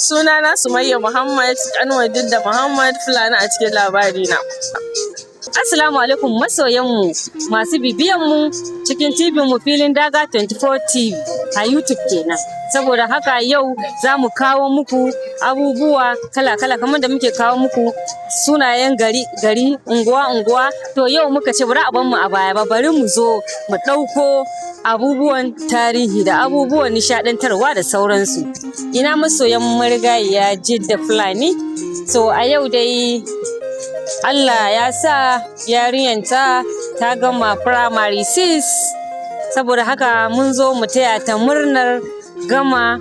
Sunana Sumayya Muhammad, ƙanwar Jidda Muhammad Fulani a cikin Labarina. Assalamu alaikum masoyanmu masu bibiyanmu cikin TV mu Filin Daga 24 TV a YouTube kenan. Saboda haka yau za mu kawo muku abubuwa kala-kala kamar da muke kawo muku sunayen gari gari, unguwa unguwa. To yau muka ce bari a bar mu a baya ba, bari mu zo mu ɗauko abubuwan tarihi da abubuwan nishaɗantarwa da sauransu. Ina masoyan marigayiya Jidda Fulani. So a yau dai Allah ya sa yarinyanta ta gama primary 6, saboda haka mun zo mu taya ta murnar gama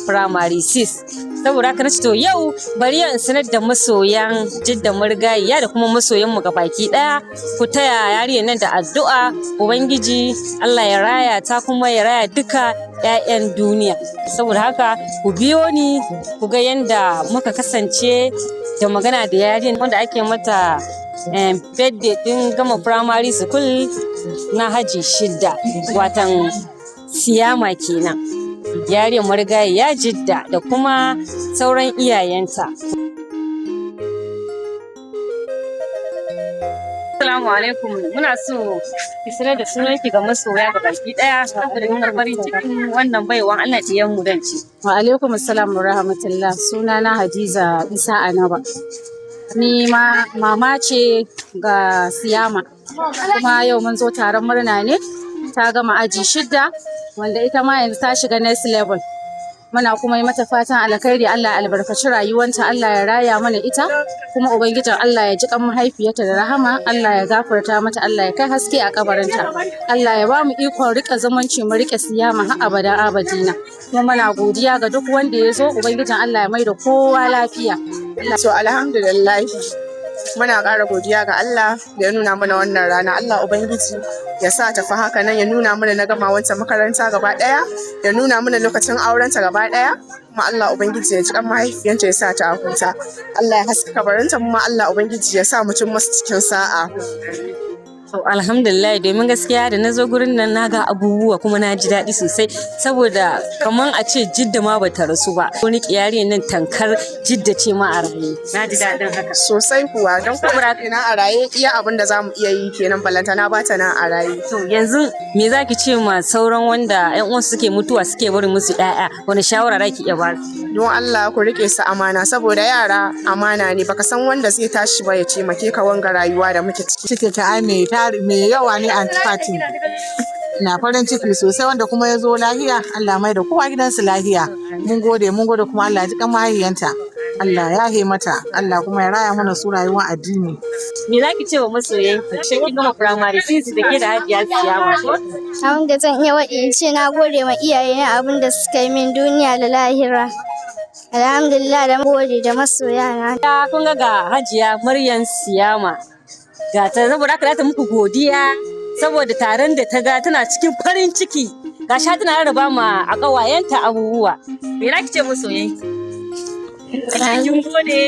primary 6. Saboda haka nace to yau bari in sanar da masoyan Jidda marigayiya da kuma masoyan mu baki daya, ku taya yarinyar nan da addu'a, Ubangiji Allah ya raya ta kuma ya raya duka 'ya'yan duniya. Saboda haka ku biyo ni ku ga yanda muka kasance da magana da yarinyar wanda ake mata birthday din gama primary school na haji shidda, watan Siyama kenan, yarinyar marigayiya Jidda da kuma sauran iyayenta. Assalamu alaikum, muna so ki sanar da sunanki ga masoya ga baki daya saboda nuna farin cikin wannan baiwan Allah diyan mu dan ci. Wa alaikum assalam wa rahmatullah. Sunana Hadiza Isa Anaba. Ni ma mama ce ga Siyama. Kuma yau mun zo taron murna ne. Ta gama aji shidda, wanda ita ma yanzu ta shiga next level. Muna kuma yi mata fatan alkhairi, Allah ya albarkaci rayuwanta, Allah ya raya mana ita, kuma Ubangijin Allah ya ji kan mahaifiyarta da rahama, Allah ya gafarta mata, Allah ya kai haske a kabarinta. Allah ya ba mu ikon rike zumunci, mu rike Siyama har abada abadina. Kuma muna godiya ga duk wanda ya zo, Ubangijin Allah ya mai da kowa lafiya. To alhamdulillah, muna ƙara godiya ga Allah da ya nuna mana wannan rana. Allah Ubangiji ya sa tafi haka nan, ya nuna mana na gama wancan makaranta gaba ɗaya, ya nuna mana lokacin aurenta gaba ɗaya. Kuma Allah Ubangiji ya ji kan mahaifiyanta, ya sa ta huta. Allah ya haska kabarinta, kuma Allah Ubangiji ya sa mu cin masu cikin sa'a. To alhamdulillah, domin gaskiya da na zo gurin nan na ga abubuwa kuma na ji daɗi sosai, saboda kamar a ce Jidda ma bata rasu ba. Wani yarinyar nan tankar Jidda ce ma a raye. Na ji daɗin haka. Sosai kuwa, don kuma ina a raye iya abin da za mu iya yi kenan, balantana ba ta nan a raye. To yanzu me za ki ce ma sauran wanda ƴan uwansu suke mutuwa suke barin musu ƴaƴa, wani shawara za ki iya ba su? Don Allah ku rike su amana, saboda yara amana ne, baka san wanda zai tashi ba ya taimake ka wanga rayuwa da muke ciki. Ciki ta ai mai tari mai yawa ne, antifati. Na farin ciki sosai, wanda kuma ya zo lahiya, Allah mai da kowa gidansu lahiya. Mun gode, mun gode, kuma Allah ya ji kan mahaifiyanta. Allah ya he mata, Allah kuma ya raya mana su rayuwar addini. Me za ki ce wa masoyanki? Shin kin gama primary six da ke da Hajiya Siyama ko? Abin da zan iya waɗi in ce na gode ma iyayena abin da suka yi min duniya da lahira. Alhamdulillah, da gode da masoyana. Ya kun ga Hajiya Maryam Siyama. Ga ta, saboda haka za ta muku godiya saboda taron da ta ga tana cikin farin ciki. Ga sha tana rarraba ma a ƙawayenta abubuwa. Me za ki ce masoyanki? Kin gode.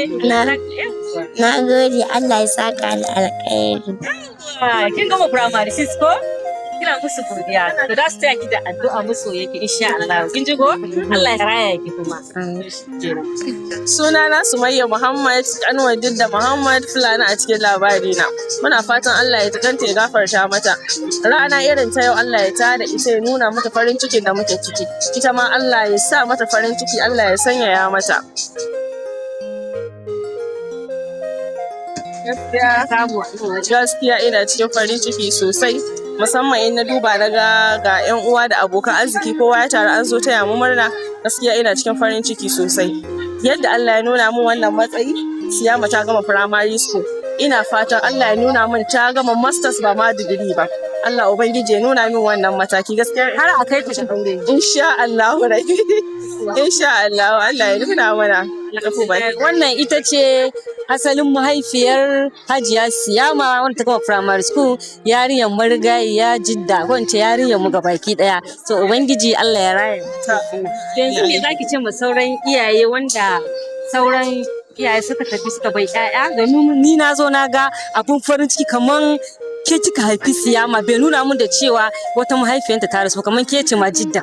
Na gode, Allah ya saka da alkhairi. Kin gama primary six ko? Kina musu godiya. To za su taya ki da addu'a masoyanki insha Allah. Kin ji ko? Allah ya raya ki kuma. Sunana Sumayya Muhammad, ƙanwar Jidda Muhammad Fulani a cikin Labarina. Muna fatan Allah ya jikanta ya gafarta mata. Rana irin ta yau Allah ya tada ita ya nuna mata farin cikin da muke ciki. Ita ma Allah ya sa mata farin ciki, Allah ya sanyaya mata. Gaskiya ina cikin farin ciki sosai. Musamman in na duba na ga ga 'yan uwa da abokan arziki, kowa ya taru an zo taya mu murna, gaskiya ina cikin farin ciki sosai. Yadda Allah ya nuna min wannan matsayi, Siyama ta gama primary school. Ina fatan Allah ya nuna min ta gama masters, ba ma digiri ba. Allah Ubangiji ya nuna min wannan mataki, gaskiya Har a kai ta aure. Insha Allah, insha Allah, Allah ya nuna mana. Wannan ita ce asalin mahaifiyar Hajiya Siyama wanda ta gama primary school, yarinyar marigayiya Jidda, ko in ce yarinyar mu gabaki daya. To Ubangiji Allah ya raya. Yanzu me zaki ce ma sauran iyaye wanda sauran iyaye suka tafi suka bai ƴaƴa? Domin ni na zo na ga abun farin ciki, kaman ke kika haifi Siyama, bai nuna mun da cewa wata mahaifiyarta ta rasu, kaman ke ce ma Jidda.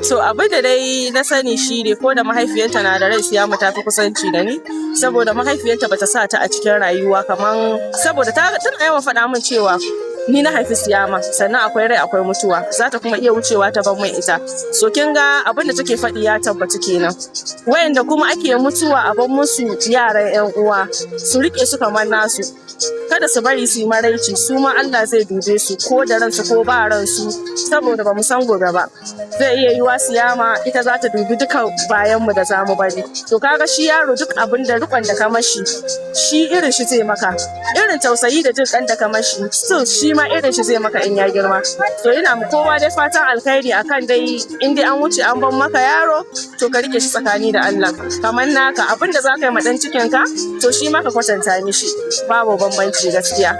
So abin da dai na sani shi ne, ko da mahaifiyarta na da rai, Siyama ta fi kusanci da ni, saboda mahaifiyarta bata sa ta a cikin rayuwa kaman, saboda ta tana yawan faɗa min cewa ni na haifi Siyama, sannan akwai rai akwai mutuwa, za ta kuma iya wucewa ta bar min ita. So kin ga abin da take faɗi ya tabbatu kenan. Wayanda kuma ake mutuwa a bar musu yaran yan uwa, su rike su kamar nasu, kada su bari su yi maraici. Su ma Allah zai dube su, ko da ransu ko ba ransu, saboda ba mu san gobe ba. Zai iya yiwa Siyama ita za ta dubi duka bayan mu da za mu bari. To kaga shi yaro, duk abin da rikon da ka mashi, shi irin shi zai maka. Irin tausayi da jin kan da ka mashi, still shi ma irin shi zai maka in ya girma. To ina mu kowa dai fatan alkhairi akan dai in dai an wuce an ban maka yaro, to ka rike shi tsakani da Allah kamar naka. Abin da za ka yi ma dan cikin ka, to shi ma ka kwatanta mishi, babu bambanci gaskiya.